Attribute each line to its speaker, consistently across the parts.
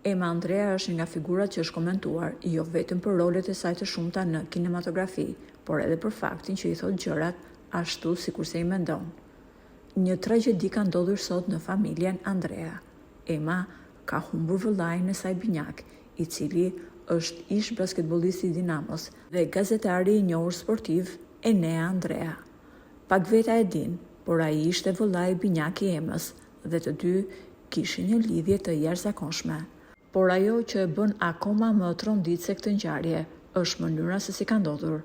Speaker 1: Ema Andrea është një nga figurat që është komentuar jo vetëm për rolet e saj të shumta në kinematografi, por edhe për faktin që i thotë gjërat ashtu sikurse i mendon. Një tragjedi ka ndodhur sot në familjen Andrea. Ema ka humbur vëllain e saj binjak, i cili është ish-basketbollisti i Dinamos dhe gazetari i njohur sportiv Enea Andrea. Pak veta e dinë, por ai ishte vëllai binjak i Emës dhe të dy kishin një lidhje të jashtëzakonshme. Por ajo që e bën akoma më tronditëse këtë ngjarje është mënyra se si ka ndodhur.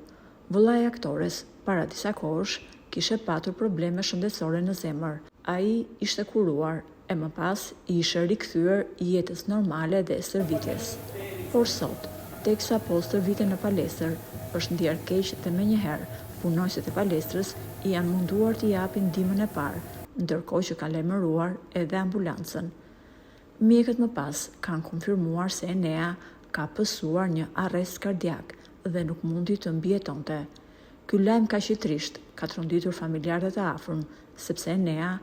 Speaker 1: Vëllai i aktores, para disa kohësh, kishte patur probleme shëndetësore në zemër. Ai ishte kuruar e më pas i ishte rikthyer jetës normale dhe stërvitjes. Por sot, teksa po stërvitej në palestër, është ndjerë keq dhe menjëherë punonjësit e palestrës i janë munduar t'i japin ndihmën e parë, ndërkohë që kanë lajmëruar edhe ambulancën. Mjekët më pas kanë konfirmuar se Enea ka pësuar një arrest kardiak dhe nuk mundi të mbijetonte. Ky lajm kaq i trishtë ka tronditur familjarët dhe të afërm, sepse Enea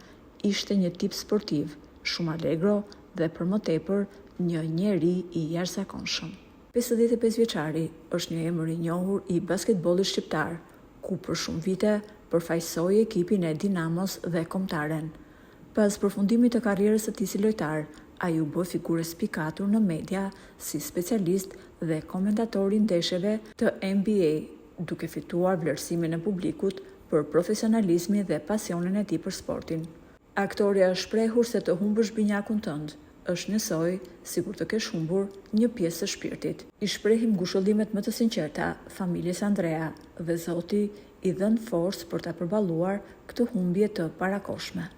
Speaker 1: ishte një tip sportiv, shumë alegro dhe për më tepër një njeri i jashtëzakonshëm. 55 vjeçari është një emër i njohur i basketbollit shqiptar, ku për shumë vite përfaqësoi ekipin e Dinamos dhe Kombëtaren. Pas përfundimit të karrierës së tij si lojtar, ai u bë figurë e spikatur në media si specialist dhe komentator i ndeshjeve të NBA, duke fituar vlerësimin e publikut për profesionalizmin dhe pasionin e tij për sportin. Aktorja është shprehur se të humbësh binjakun tënd është njësoj sikur të kesh humbur një pjesë të shpirtit. I shprehim ngushëllimet më të sinqerta familjes Andrea dhe Zoti i dhëntë forcë për ta përballuar këtë humbje të parakohshme.